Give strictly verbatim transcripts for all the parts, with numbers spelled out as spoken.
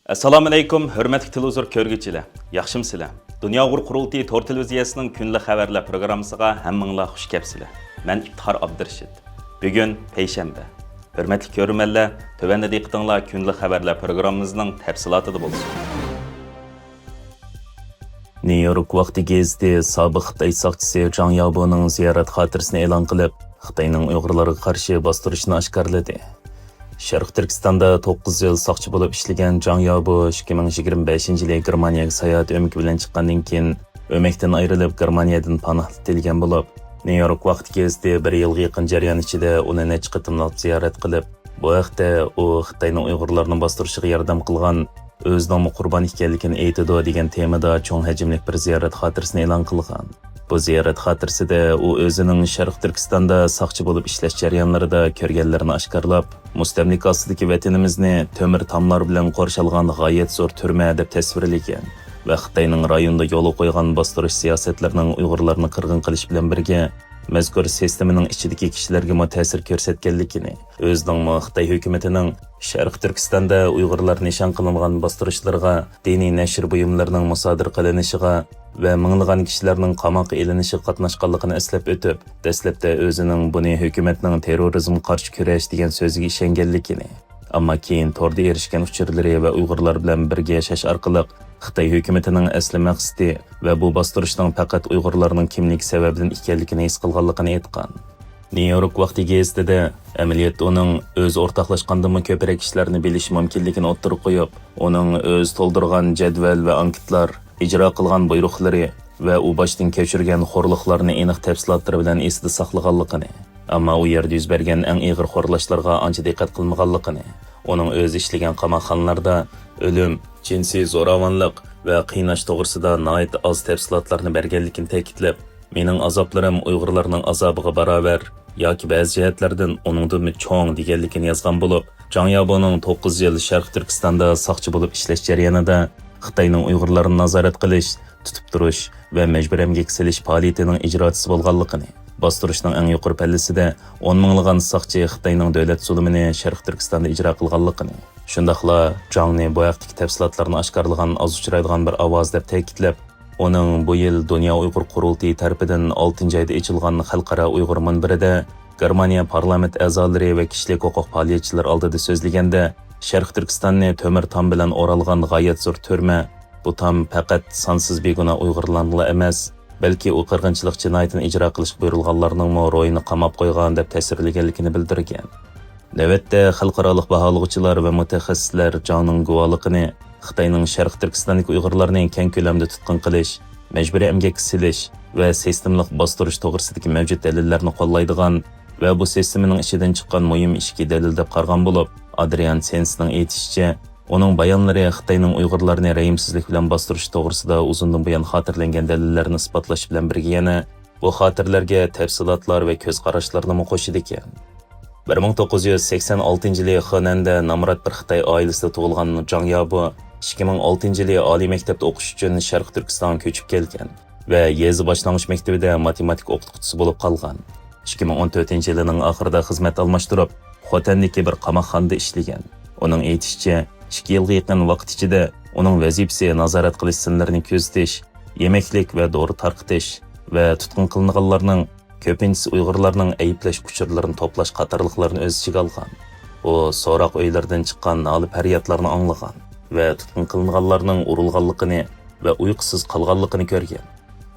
ئەسسالامۇئەلەيكۇم، ھۆرمەتلىك تېلېۋىزور كۆرگۈچىلەر، ياخشىمۇسىلەر؟ دۇنيا ئۇيغۇر قۇرۇلتىيى تور تېلېۋىزىيەسىنىڭ كۈندىلىك خەۋەرلەر پروگراممىسىغا ھەممىڭلار خۇش كەپسىلەر. مەن ئىپتىخار ئابدۇرېشىت. بۈگۈن پەيشەنبە. ھۆرمەتلىك كۆرۈرمەنلەر، تۆۋەندە دىققىتىڭلار كۈندىلىك خەۋەرلەر پروگراممىمىزنىڭ تەپسىلاتىدا بولسۇن. نيۇ يورك ۋاقتى گېزىتى سابىق خىتاي ساقچىسى جاڭ يابونىڭ زىيارەت خاتىرىسىنى ئېلان قىلىپ، خىتاينىڭ ئۇيغۇرلارغا قارشى باستۇرۇشنى ئاشكارىلىدى. شەرقىي تۈركىستاندا توققۇز يىل ساقچى بولۇپ ئىشلىگەن جاڭ يابو ئىككى مىڭ يىگىرمە بەشىنچى يىلى گېرمانىيەگە ساياھەت ئۆمىكى بىلەن چىققاندىن كېيىن، ئۆمەكتىن ئايرىلىپ، گېرمانىيەدىن پاناھلىق تىلىگەن بولۇپ، نيۇ يورك ۋاقتى گېزىتى بىر يىلغا يېقىن جەريان ئىچىدە ئۇنى نەچچە قېتىملاپ زىيارەت قىلىپ، بۇ ھەقتە ئۇ خىتاينىڭ ئۇيغۇرلارنى باستۇرۇشىغا ياردەم قىلغان، ئۆزىنىڭمۇ قۇربان ئىكەنلىكىنى ئېيتىدۇ دېگەن تېمىدا چوڭ ھەجىملىك بىر زىيارەت خاتىرىسىنى ئېلان قىلغان. بۇ زىيارەت خاتىرىسىدە ئۇ ئۆزىنىڭ شەرقىي تۈركىستاندا ساقچى بولۇپ ئىشلەش جەريانلىرىدا كۆرگەنلىرىنى ئاشكارىلاپ، مۇستەملىكە ئاستىدىكى ۋەتىنىمىزنى تۆمۈر تاملار بىلەن قورشالغان غايەت زور تۈرمە دەپ تەسۋىرلىگەن ۋە خىتاينىڭ رايوندا يولغا قويغان باستۇرۇش سىياسەتلىرىنىڭ ئۇيغۇرلارنى قىرغىن قىلىش بىلەن بىرگە، مەزكۇر سىستېمىنىڭ ئىچىدىكى كىشىلەرگىمۇ تەسىر كۆرسەتكەنلىكىنى، ئۆزىنىڭمۇ خىتاي ھۆكۈمىتىنىڭ شەرقىي تۈركىستاندا ئۇيغۇرلار نىشان قىلىنغان باستۇرۇشلىرىغا، دىنىي نەشر بۇيۇملىرىنىڭ مۇسادىرە قىلىنىشىغا ۋە مىڭلىغان كىشىلەرنىڭ قاماققا ئېلىنىشىغا قاتناشقانلىقىنى ئەسلەپ ئۆتۈپ، دەسلەپتە ئۆزىنىڭ بۇنى ھۆكۈمەتنىڭ تېررورىزمغا قارشى كۈرەش دېگەن سۆزىگە ئىشەنگەنلىكىنى، ئەمما كېيىن توردا ئېرىشكەن ئۇچۇرلىرى ۋە ئۇيغۇرلار بىلەن بىرگە ياشاش ئارقىلىق خىتاي ھۆكۈمىتىنىڭ ئەسلى مەقسىتى ۋە بۇ باستۇرۇشنىڭ پەقەت ئۇيغۇرلارنىڭ كىملىكى سەۋەبىدىن ئىكەنلىكىنى ھېس قىلغانلىقىنى ئېيتقان. نيۇ يورك ۋاقتى گېزىتىدە ئەمەلىيەتتە ئۇنىڭ ئۆزى ئورتاقلاشقاندىنمۇ كۆپرەك ئىشلارنى بىلىشى مۇمكىنلىكىنى ئوتتۇرىغا قويۇپ، ئۇنىڭ ئۆزى تولدۇرغان جەدۋەل ۋە ئانكېتلار، ئىجرا قىلغان بۇيرۇقلىرى ۋە ئۇ باشتىن كەچۈرگەن خورلۇقلارنى ئېنىق تەپسىلاتلىرى بىلەن ئېسىدە ساقلىغانلىقىنى، ئەمما ئۇ يەردە يۈز بەرگەن ئەڭ ئېغىر خورلاشلارغا ئانچە دىققەت قىلمىغانلىقىنى، ئۇنىڭ ئۆزى ئىشلىگەن قاماقخانىلاردا ئۆلۈم، جىنسىي زوراۋانلىق ۋە قىيناش توغرىسىدا ناھايىتى ئاز تەپسىلاتلارنى بەرگەنلىكىنى تەكىتلەپ، مېنىڭ ئازابلىرىم ئۇيغۇرلارنىڭ ئازابىغا باراۋەر ياكى بەزى جەھەتلەردىن ئۇنىڭدىنمۇ چوڭ دېگەنلىكىنى يازغان بولۇپ، جاڭ يابونىڭ توققۇز يىل شەرقىي تۈركىستاندا ساقچى بولۇپ ئىشلەش جەريانىدا خىتاينىڭ ئۇيغۇرلارنى نازارەت قىلىش، تۇتۇپ تۇرۇش ۋە مەجبۇرىي ئەمگەككە سېلىش پائالىيىتىنىڭ ئىجراچىسى بولغانلىقىنى، باستۇرۇشنىڭ ئەڭ يۇقىرى پەللىسىدە ئون مىڭلىغان ساقچى خىتاينىڭ دۆلەت زۇلۇمىنى شەرقىي تۈركىستاندا ئىجرا قىلغانلىقىنى، شۇنداقلا جاڭنى بۇ ھەقتىكى تەپسىلاتلارنى ئاشكارىلىغان ئاز ئۇچرايدىغان بىر ئاۋاز دەپ تەكىتلەپ، ئۇنىڭ بۇ يىل دۇنيا ئۇيغۇر قۇرۇلتىيى تەرىپىدىن ئالتىنچى ئايدا ئېچىلغان خەلقئارا ئۇيغۇر مۇنبىرىدە گېرمانىيە پارلامېنت ئەزالىرى ۋە كىشىلىك ھوقۇق پائالىيەتچىلىرى ئالدىدا سۆزلىگەندە، شەرقىي تۈركىستاننى تۆمۈر تام بىلەن ئورالغان غايەت زور تۈرمە، بۇ تام پەقەت سانسىز بىگۇناھ ئۇيغۇرلارنىلا ئەمەس، بەلكى ئۇ قىرغىنچىلىق جىنايىتىنى ئىجرا قىلىشقا بۇيرۇلغانلارنىڭمۇ روھىنى قاماپ قويغان دەپ تەسۋىرلىگەنلىكىنى بىلدۈرگەن. نۆۋەتتە خەلقئارالىق باھالىغۇچىلار ۋە مۇتەخەسسىسلەر جاڭنىڭ گۇۋاھلىقىنى خىتاينىڭ شەرقىي تۈركىستاندىكى ئۇيغۇرلارنى كەڭ كۆلەمدە تۇتقۇن قىلىش، مەجبۇرىي ئەمگەككە سېلىش ۋە سىستېمىلىق باستۇرۇش توغرىسىدىكى مەۋجۇت دەلىللەرنى قوللايدىغان ۋە بۇ سىستېمىنىڭ ئىچىدىن چىققان مۇھىم ئىچكى دەلىل دەپ قارىغان بولۇپ، ئادرىيان سېنسنىڭ ئېيتىشىچە، ئۇنىڭ بايانلىرى خىتاينىڭ ئۇيغۇرلارنى رەھىمسىزلىك بىلەن باستۇرۇش توغرىسىدا ئۇزۇندىن بۇيان خاتىرىلەنگەن دەلىللەرنى ئىسپاتلاش بىلەن بىرگە يەنە بۇ خاتىرىلەرگە تەپسىلاتلار ۋە كۆز قاراشلارنىمۇ قوشىدىكەن. بىر مىڭ توققۇز يۈز سەكسەن ئالتىنچى يىلى خېنەندە نامرات بىر خىتاي ئائىلىسىدە تۇغۇلغان جاڭ يابو ئىككى مىڭ ئالتىنچى يىلى ئالىي مەكتەپتە ئوقۇش ئۈچۈن شەرقىي تۈركىستانغا كۆچۈپ كەلگەن ۋە يېزا باشلانغۇچ مەكتىۋىدە ماتېماتىكا ئوقۇتقۇچىسى بولۇپ قالغان. ئىككى مىڭ ئون تۆتىنچى يىلىنىڭ ئاخىرىدا خىزمەت ئالماشتۇرۇپ، خوتەندىكى بىر قاماقخانىدا ئىشلىگەن. ئۇنىڭ ئېيتىشىچە، ئىككى يىلغا يېقىن ۋاقىت ئىچىدە ئۇنىڭ ۋەزىپىسى نازارەت قىلىش سىنلىرىنى كۆزىتىش، يېمەكلىك ۋە دورا تارقىتىش ۋە تۇتقۇن قىلىنغانلارنىڭ كۆپىنچىسى ئۇيغۇرلارنىڭ ئەيىبلەش ئۇچۇرلىرىنى توپلاش قاتارلىقلارنى ئۆز ئىچىگە ئالغان. ئۇ سوراق ئۆيلىرىدىن چىققان نالە-پەريادلارنى ئاڭلىغان ۋە تۇتقۇن قىلىنغانلارنىڭ ئۇرۇلغانلىقىنى ۋە ئۇيقۇسىز قالغانلىقىنى كۆرگەن.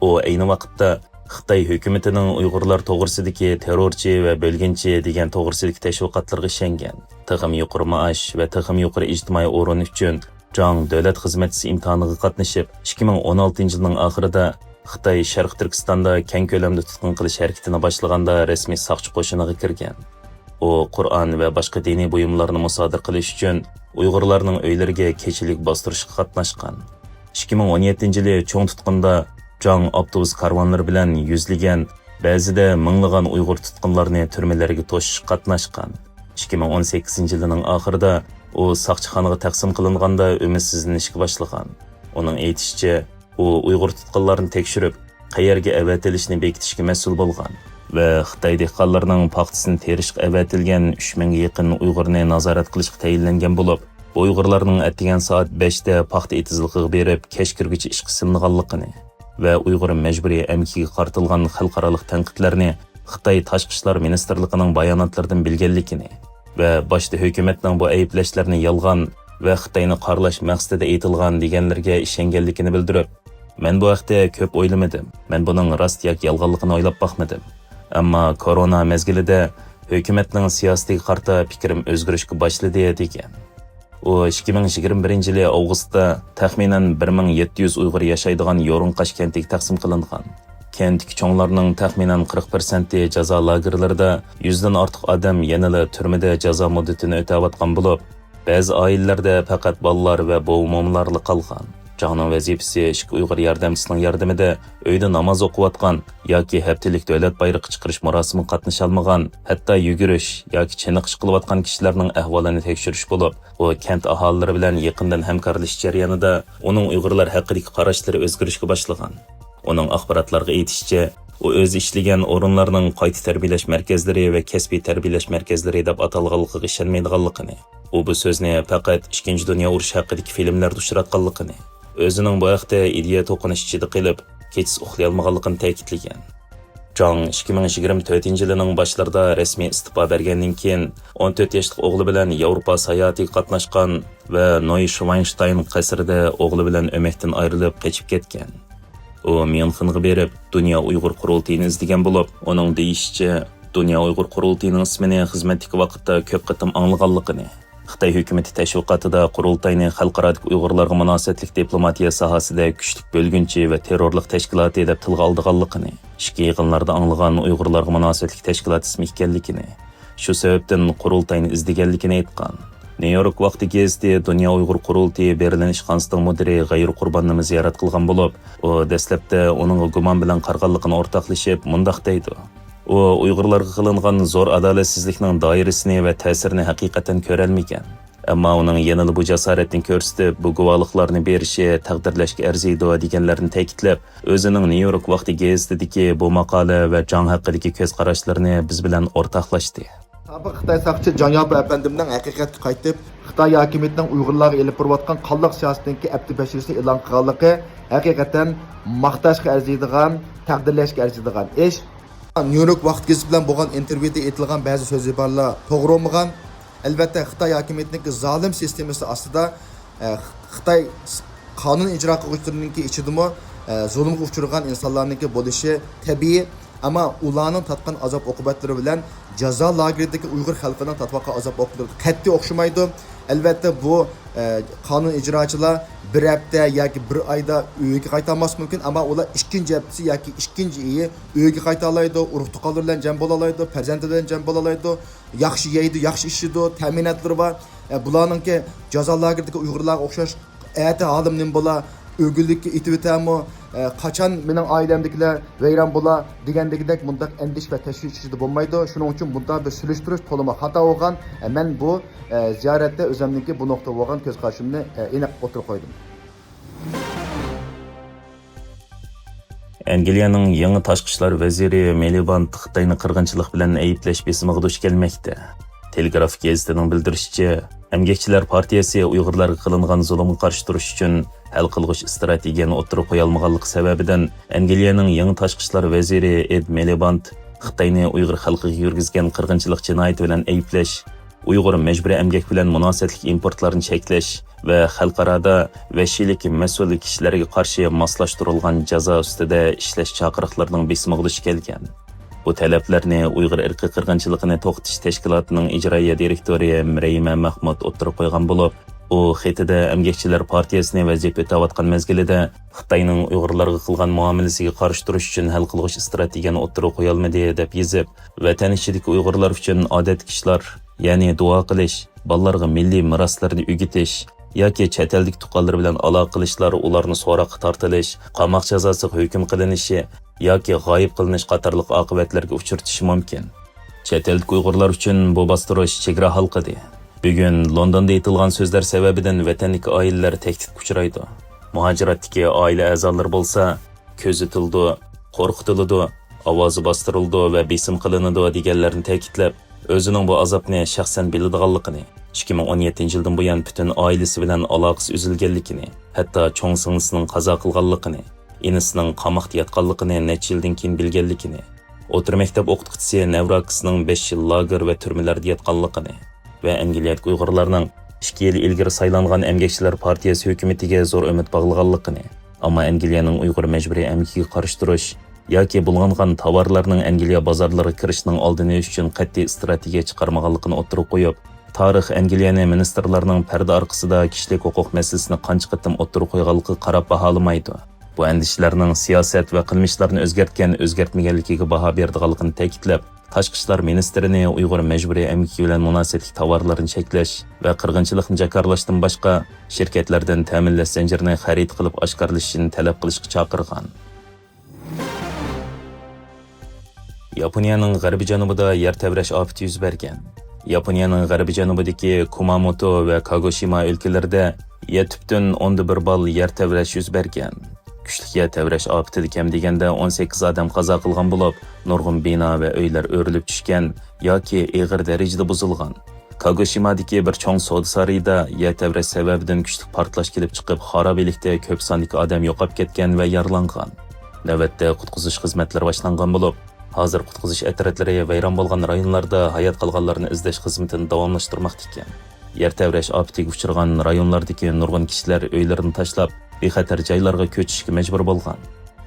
ئۇ ئەينى ۋاقىتتا خىتاي ھۆكۈمىتىنىڭ ئۇيغۇرلار توغرىسىدىكى تېررورچى ۋە بۆلگۈنچى دېگەن توغرىسىدىكى تەشۋىقاتلىرىغا ئىشەنگەن. تېخىمۇ يۇقىرى مائاش ۋە تېخىمۇ يۇقىرى ئىجتىمائىي ئورۇن ئۈچۈن جاڭ دۆلەت خىزمەتچىسى ئىمتىھانىغا قاتنىشىپ، ئىككى مىڭ ئون ئالتىنچى يىلنىڭ ئاخىرىدا خىتاي شەرقىي تۈركىستاندا كەڭ كۆلەمدە تۇتقۇن قىلىش ھەرىكىتىنى باشلىغاندا رەسمىي ساقچى قوشۇنىغا كىرگەن. ئۇ قۇرئان ۋە باشقا دىنىي بۇيۇملارنى مۇسادىرە قىلىش ئۈچۈن ئۇيغۇرلارنىڭ ئۆيلىرىگە كېچىلىك باستۇرۇشقا قاتناشقان. ئىككى مىڭ ئون يەتتىنچى يىلى چوڭ تۇتقۇندا جاڭ ئاپتوبۇس كارۋانلىرى بىلەن يۈزلىگەن، بەزىدە مىڭلىغان ئۇيغۇر تۇتقۇنلارنى تۈرمىلەرگە توشۇشقا قاتناشقان. ئىككى مىڭ ئون سەككىزىنچى يىلىنىڭ ئاخىرىدا ئۇ ساقچىخانىغا تەقسىم قىلىنغاندا ئۈمىدسىزلىنىشكە باشلىغان. ئۇنىڭ ئېيتىشىچە، ئۇ ئۇيغۇر تۇتقۇنلارنى تەكشۈرۈپ، قەيەرگە ئەۋەتىلىشىنى بېكىتىشكە مەسئۇل بولغان ۋە خىتاي دېھقانلىرىنىڭ پاختىسىنى تېرىشقا ئەۋەتىلگەن ئۈچ مىڭغا يېقىن ئۇيغۇرنى نازارەت قىلىشقا تەيىنلەنگەن بولۇپ، بۇ ئۇيغۇرلارنىڭ ئەتىگەن سائەت بەشتە پاختا ئېتىزلىقىغا بېرىپ، كەچ كىرگۈچە ئىشقا سېلىنغانلىقىنى ۋە ئۇيغۇر مەجبۇرىي ئەمگىكىگە قارىتىلغان خەلقئارالىق تەنقىدلەرنى خىتاي تاشقى ئىشلار مىنىستىرلىقىنىڭ باياناتلىرىدىن بىلگەنلىكىنى ۋە باشتا ھۆكۈمەتنىڭ بۇ ئەيىبلەشلەرنى يالغان ۋە خىتاينى قارىلاش مەقسىتىدە ئېيتىلغان دېگەنلىرىگە ئىشەنگەنلىكىنى بىلدۈرۈپ، مەن بۇ ھەقتە كۆپ ئويلىمىدىم. مەن بۇنىڭ راست ياكى يالغانلىقىنى ئويلاپ باقمىدىم. ئەمما كورونا مەزگىلىدە ھۆكۈمەتنىڭ سىياسىتىگە قارىتا پىكرىم ئۆزگىرىشكە باشلىدى، دېگەن. ئۇ ئىككى مىڭ يىگىرمە بىرىنچى يىلى ئاۋغۇستتا تەخمىنەن بىر مىڭ يەتتە يۈز ئۇيغۇر ياشايدىغان يورۇنقاش كەنتىگە تەقسىم قىلىنغان. كەنتتىكى چوڭلارنىڭ تەخمىنەن قىرىق پىرسەنتى جازا لاگېرلىرىدا، يۈزدىن ئارتۇق ئادەم يەنىلا تۈرمىدە جازا مۇددىتىنى ئۆتەۋاتقان بولۇپ، بەزى ئائىلىلەردە پەقەت بالىلار ۋە بوۋا-مومىلارلا قالغان. جاڭنىڭ ۋەزىپىسى ئىككى ئۇيغۇر ياردەمچىسىنىڭ ياردىمىدە ئۆيدە ناماز ئوقۇۋاتقان ياكى ھەپتىلىك دۆلەت بايرىقى چىقىرىش مۇراسىمىغا قاتنىشالمىغان، ھەتتا يۈگۈرۈش ياكى چېنىقىش قىلىۋاتقان كىشىلەرنىڭ ئەھۋالىنى تەكشۈرۈش بولۇپ، ئۇ كەنت ئاھالىلىرى بىلەن يېقىندىن ھەمكارلىشىش جەريانىدا ئۇنىڭ ئۇيغۇرلار ھەققىدىكى قاراشلىرى ئۆزگىرىشكە باشلىغان. ئۇنىڭ ئاخباراتلارغا ئېيتىشىچە، ئۇ ئۆزى ئىشلىگەن ئورۇنلارنىڭ قايتا تەربىيەلەش مەركەزلىرى ۋە كەسپىي تەربىيەلەش مەركەزلىرى دەپ ئاتالغانلىقىغا ئىشەنمەيدىغانلىقىنى، ئۇ بۇ سۆزنى پەقەت ئىككىنچى دۇنيا ئۇرۇشى ھەققىدىكى فىلىملەردە ئۇچراتقانلىقىنى، ئۆزىنىڭ بۇ ھەقتە ئىدىيە توقۇنۇش ئىچىدە قېلىپ، كېچىسى ئۇخلىيالمىغانلىقىنى تەكىتلىگەن. جاڭ ئىككى مىڭ يىگىرمە تۆتىنچى يىلىنىڭ باشلىرىدا رەسمىي ئىستېپا بەرگەندىن كېيىن، ئون تۆت ياشلىق ئوغلى بىلەن ياۋروپا ساياھىتىگە قاتناشقان ۋە نوي شۋاينشتاين قەسرىدە ئوغلى بىلەن ئۆمەكتىن ئايرىلىپ قېچىپ كەتكەن. ئۇ ميۇنخېنغا بېرىپ، دۇنيا ئۇيغۇر قۇرۇلتىيىنى ئىزدىگەن بولۇپ، ئۇنىڭ دېيىشىچە، دۇنيا ئۇيغۇر قۇرۇلتىيىنىڭ ئىسمىنى خىزمەتتىكى ۋاقىتتا كۆپ قېتىم ئاڭلىغانلىقىنى، خىتاي ھۆكۈمىتى تەشۋىقاتىدا قۇرۇلتاينى خەلقئارادىكى ئۇيغۇرلارغا مۇناسىۋەتلىك دىپلوماتىيە ساھەسىدە كۈچلۈك بۆلگۈنچى ۋە تېررورلۇق تەشكىلاتى دەپ تىلغا ئالىدىغانلىقىنى، ئىچكى يىغىنلاردا ئاڭلىغان ئۇيغۇرلارغا مۇناسىۋەتلىك تەشكىلات ئىسمى ئىكەنلىكىنى، شۇ سەۋەبتىن قۇرۇلتاينى ئىزدىگەنلىكىنى ئېيتقان. نيۇ يورك ۋاقتى گېزىتى دۇنيا ئۇيغۇر قۇرۇلتىيى بېرلىن ئىشخانىسىنىڭ مۇدىرى غەيرۇ قۇرباننىمۇ زىيارەت قىلغان بولۇپ، ئۇ دەسلەپتە ئۇنىڭغا گۇمان بىلەن قارىغانلىقىنى ئورتاقلىشىپ، مۇنداق دەيدۇ. ئۇ ئۇيغۇرلارغا قىلىنغان زور ئادالەتسىزلىكنىڭ دائىرىسىنى ۋە تەسىرىنى ھەقىقەتەن كۆرەلمىگەن. ئەمما ئۇنىڭ يەنىلا بۇ جاسارەتنى كۆرسىتىپ، بۇ گۇۋاھلىقلارنى بېرىشى تەقدىرلەشكە ئەرزىيدۇ دېگەنلەرنى تەكىتلەپ، ئۆزىنىڭ نيۇ يورك ۋاقتى گېزىتىدىكى بۇ ماقالە ۋە جاڭ ھەققىدىكى كۆز قاراشلىرىنى بىز بىلەن ئورتاقلاشتى. سابىق خىتاي ساقچى جاڭ ياپا ئەپەندىمنىڭ ھەقىقەتكە قايتىپ، خىتاي ھاكىمىيىتىنىڭ ئۇيغۇرلارغا ئېلىپ بېرىۋاتقان قانلىق سىياسىتىنىڭكى ئەپتى بەشىرىسىنى ئېلان قىلغانلىقى ھەقىقەتەن ماختاشقا ئەرزىيدىغان، تەقدىرلەشكە ئەرزىيدىغان ئىش. نيۇ يورك ۋاقىت گېزىتى بىلەن بولغان ئىنتېرۋيۇدا ئېيتىلغان بەزى سۆز ئىبارىلەر توغرا بولمىغان. ئەلۋەتتە، خىتاي ھاكىمىيىتىنىڭكى زالىم سىستېمىسى ئاستىدا، ئە، خىتاي س-، قانۇن ئىجرا قىلغۇچىلىرىنىڭكى ئىچىدىمۇ، ئە، زۇلۇمغا ئۇچرىغان ئىنسانلارنىڭكى بولۇشى تەبىئىي. ئەمما ئۇلارنىڭ تارتقان ئازاب ئوقۇبەتلىرى بىلەن جازا لاگېرىدىكى ئۇيغۇر خەلقىنىڭ تارتىۋاتقان ئازاب ئوقۇبەتلىرى قەتئىي ئوخشىمايدۇ. ئەلۋەتتە، بۇ، ئە، قانۇن ئىجراچىلار بىر ھەپتە ياكى بىر ئايدا ئۆيىگە قايتالماسلىقى مۇمكىن، ئەمما ئۇلار ئىككىنچى ھەپتىسى ياكى ئىككىنچى ئېيى ئۆيىگە قايتالايدۇ، ئۇرۇق-تۇغقانلىرى بىلەن جەم بولالايدۇ، پەرزەنتى بىلەن جەم بولالايدۇ، ياخشى يەيدۇ، ياخشى ئىچىدۇ، تەمىناتلىرى بار. ئە، بۇلارنىڭكى جازا لاگېرىدىكى ئۇيغۇرلارغا ئوخشاش ئەتە ھالىم نېمە بولا، ئۆگۈنلۈككە ئېتىۋېتەمۇ، ئە، قاچان مېنىڭ ئائىلەمدىكىلەر ۋەيران بولا دېگەندىكىدەك مۇنداق ئەندىشە ۋە تەشۋىش ئىچىدە بولمايدۇ. شۇنىڭ ئۈچۈن بۇنداق بىر سېلىشتۇرۇش تولىمۇ خاتا بولغان. ئە، مەن بۇ، ئە، زىيارەتتە ئۆزۈمنىڭكى بۇ نۇقتىغا بولغان كۆز قارىشىمنى، ئە، ئېنىق ئوتتۇرىغا قويدۇم. ئەنگلىيەنىڭ يېڭى تاشقى ئىشلار ۋەزىرى مىلىباند خىتاينى قىرغىنچىلىق بىلەن ئەيىبلەش بېسىمىغا دۇچ كەلمەكتە. تېلېگراف گېزىتىنىڭ بىلدۈرۈشىچە، ئەمگەكچىلەر پارتىيەسى ئۇيغۇرلارغا قىلىنغان زۇلۇمغا قارشى تۇرۇش ئۈچۈن ھەل قىلغۇچ ئىستراتېگىيەنى ئوتتۇرىغا قويالمىغانلىقى سەۋەبىدىن، ئەنگلىيەنىڭ يېڭى تاشقى ئىشلار ۋەزىرى ئېد مىلىباند خىتاينى ئۇيغۇر خەلقىگە يۈرگۈزگەن قىرغىنچىلىق جىنايىتى بىلەن ئەيىبلەش، ئۇيغۇر مەجبۇرىي ئەمگەك بىلەن مۇناسىۋەتلىك ئىمپورتلارنى چەكلەش ۋە خەلقئارادا ۋەھشىيلىككە مەسئۇل كىشىلەرگە قارشى ماسلاشتۇرۇلغان جازا ئۈستىدە ئىشلەش چاقىرىقلىرىنىڭ بېسىمىغا دۇچ كەلگەن. بۇ تەلەپلەرنى ئۇيغۇر ئىرقىي قىرغىنچىلىقىنى توختىتىش تەشكىلاتىنىڭ ئىجرائىيە دىرېكتورى رەھىمە مەھمۇت ئوتتۇرىغا قويغان بولۇپ، ئۇ خېتىدە ئەمگەكچىلەر پارتىيەسىنى ۋەزىپە ئۆتەۋاتقان مەزگىلىدە خىتاينىڭ ئۇيغۇرلارغا قىلغان مۇئامىلىسىگە قارشى تۇرۇش ئۈچۈن ھەل قىلغۇچ ئىستراتېگىيەنى ئوتتۇرىغا قويالمىدى، دەپ يېزىپ، ۋەتەن ئىچىدىكى ئۇيغۇرلار ئۈچۈن ئادەتتىكى ئىشلار، يەنى دۇئا قىلىش، بالىلارغا مىللىي مىراسلىرىنى ئۆگىتىش ياكى چەت ئەلدىكى تۇغقانلىرى بىلەن ئالاقە قىلىشلار، ئۇلارنى سوراققا تارتىلىش، قاماق جازاسىغا ھۆكۈم قىلىنىشى ياكى غايىب قىلىنىش قاتارلىق ئاقىۋەتلەرگە ئۇچرىتىشى مۇمكىن. چەت ئەلدىكى ئۇيغۇرلار ئۈچۈن بۇ باستۇرۇش چېگرا ھالقىدى. بۈگۈن لوندوندا ئېيتىلغان سۆزلەر سەۋەبىدىن ۋەتەندىكى ئائىلىلەر تەھدىتكە ئۇچرايدۇ. مۇھاجىراتتىكى ئائىلە ئەزالىرى بولسا كۆزىتىلىدۇ، قورقۇتۇلىدۇ، ئاۋازى باستۇرۇلىدۇ ۋە بېسىم قىلىنىدۇ دېگەنلەرنى تەكىتلەپ، ئۆزىنىڭ بۇ ئازابنى شەخسەن بىلىدىغانلىقىنى، ئىككى مىڭ ئون يەتتىنچى يىلدىن بۇيان پۈتۈن ئائىلىسى بىلەن ئالاقىسى ئۈزۈلگەنلىكىنى، ھەتتا چوڭ سىڭلىسىنىڭ قازا قىلغانلىقىنى، ئىنىسىنىڭ قاماقتا ياتقانلىقىنى نەچچە يىلدىن كېيىن بىلگەنلىكىنى، ئوتتۇرا مەكتەپ ئوقۇتقۇچىسى نەۋرە ئاكىسىنىڭ بەش يىل لاگېر ۋە تۈرمىلەردە ياتقانلىقىنى ۋە ئەنگلىيەدىكى ئۇيغۇرلارنىڭ ئىككى يىل ئىلگىرى سايلانغان ئەمگەكچىلەر پارتىيەسى ھۆكۈمىتىگە زور ئۈمىد باغلىغانلىقىنى، ئەمما ئەنگلىيەنىڭ ئۇيغۇر مەجبۇرىي ئەمگىكىگە قارشى تۇرۇش ياكى بۇلغانغان تاۋارلارنىڭ ئەنگلىيە بازارلىرىغا كىرىشىنىڭ ئالدىنى ئېلىش ئۈچۈن قەتئىي ئىستراتېگىيە چىقارمىغانلىقىنى ئوتتۇرىغا قويۇپ، تارىخ ئەنگلىيەنى مىنىستىرلارنىڭ پەردە ئارقىسىدا كىشىلىك ھوقۇق مەسىلىسىنى قانچە قېتىم ئوتتۇرىغا قويغانلىقىغا قاراپ باھالىمايدۇ. بۇ ئەندىشىلەرنىڭ سىياسەت ۋە قىلمىشلارنى ئۆزگەرتكەن، ئۆزگەرتمىگەنلىكىگە باھا بېرىدىغانلىقىنى تەكىتلەپ، تاشقى ئىشلار مىنىستىرىنى ئۇيغۇر مەجبۇرىي ئەمگىكى بىلەن مۇناسىۋەتلىك تاۋارلارنى چەكلەش ۋە قىرغىنچىلىقنى جاكارلاشتىن باشقا، شىركەتلەردىن تەمىنلەش زەنجىرىنى خەرىدە قىلىپ ئاشكارىلىشىنى تەلەپ قىلىشقا چاقىرغان. ياپونىيەنىڭ غەربىي جەنۇبىدا يەر تەۋرەش ئاپىتى يۈز بەرگەن. ياپونىيەنىڭ غەربىي جەنۇبىدىكى كۇماموتو ۋە كاگوشىما ئۆلكىلىرىدە يەتتە پۈتۈن ئوندىن بىر بال يەر تەۋرەش يۈز بەرگەن. كۈچلۈك يەر تەۋرەش ئاپىتىدە كەم دېگەندە ئون سەككىز ئادەم قازا قىلغان بولۇپ، نۇرغۇن بىنا ۋە ئۆيلەر ئۆرۈلۈپ چۈشكەن ياكى ئېغىر دەرىجىدە بۇزۇلغان. كاگوشىمادىكى بىر چوڭ سودا سارىيىدا يەر تەۋرەش سەۋەبىدىن كۈچلۈك پارتلاش كېلىپ چىقىپ، خارابىلىكتە كۆپ ساندىكى ئادەم يوقاپ كەتكەن ۋە يارىلانغان. نۆۋەتتە قۇتقۇزۇش خىزمەتلىرى باشلانغان بولۇپ، ھازىر قۇتقۇزۇش ئەترەتلىرى ۋەيران بولغان رايونلاردا ھايات قالغانلارنى ئىزدەش خىزمىتىنى داۋاملاشتۇرماقتا ئىكەن. يەر تەۋرەش ئاپىتىگە ئۇچرىغان رايونلاردىكى نۇرغۇن كىشىلەر ئۆيلىرىنى تاشلاپ، بىخەتەر جايلارغا كۆچۈشكە مەجبۇر بولغان.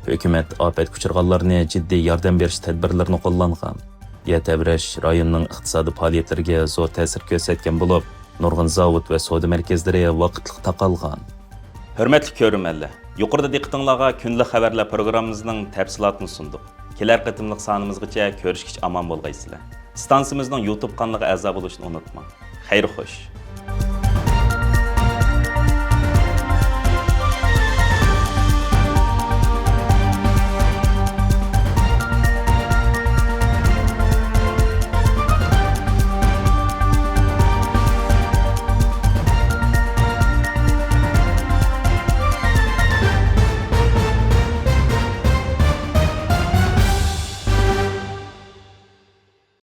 ھۆكۈمەت ئاپەتكە ئۇچرىغانلارنى جىددىي ياردەم بېرىش تەدبىرلىرىنى قوللانغان. يەر تەۋرەش رايوننىڭ ئىقتىسادىي پائالىيەتلىرىگە زور تەسىر كۆرسەتكەن بولۇپ، نۇرغۇن زاۋۇت ۋە سودا مەركەزلىرى ۋاقىتلىق تاقالغان. ھۆرمەتلىك كۆرۈرمەنلەر، يۇقىرىدا دىققىتىڭلارغا كۈندىلىك خەۋەرلەر پروگراممىمىزنىڭ تەپسىلاتىنى سۇندۇق. كېلەر قېتىملىق سانىمىزغىچە كۆرۈشكىچە ئامان بولغايسىلەر. ئىستانسىمىزنىڭ يۇتۇب قانىلىغا ئەزا بولۇشنى ئۇنتۇماڭ. خەير خوش.